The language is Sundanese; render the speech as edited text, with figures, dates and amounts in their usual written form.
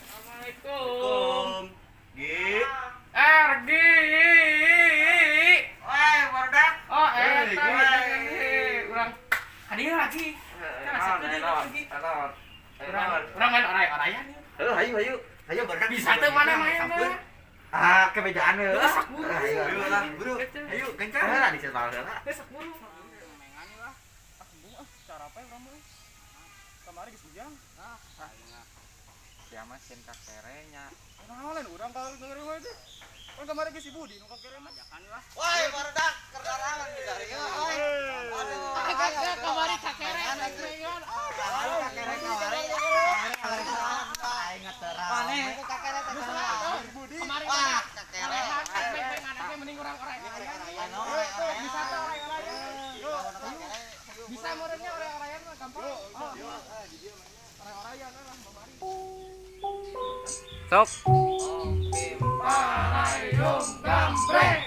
Assalamualaikum. Gi. Ergi. Woi, barudak. Oh, eta Hey, urang hadiah lagi. Kan asa teu lagi. Urang urang main oray-orayan. Heuh, hayu hayu. Hayu, barudak. Bisa teu mana mainna? Ah, kebejaan heuh. Geus, sok buru. Ayo, ayo lah, buru. Ayo, kencang. Heula di setel heula. Geus, sok buru. Mengan lah. Ah, embung ah, cara apa urang mah? Kamari geus ujang. Ah, sia mah sieun kakere nya. Naon lain urang kalau ngeri wae teh. Kan kamari geus si Budi nu kakere mah. Ajakan lah. Woi, barudak, kerdarangan bisa ieu euy. Aduh, Kamari kakere mengan. Kakere kamari. Aing ngeterang. Maneh. Kakere teh. Kamari Wah, kakere. mengan mending urang oray-orayan. Bisa teh oray-orayan. Bisa meureunnya oray-orayan mah gampang. Oray-orayan lah babari. Sok. Parayung gambreng.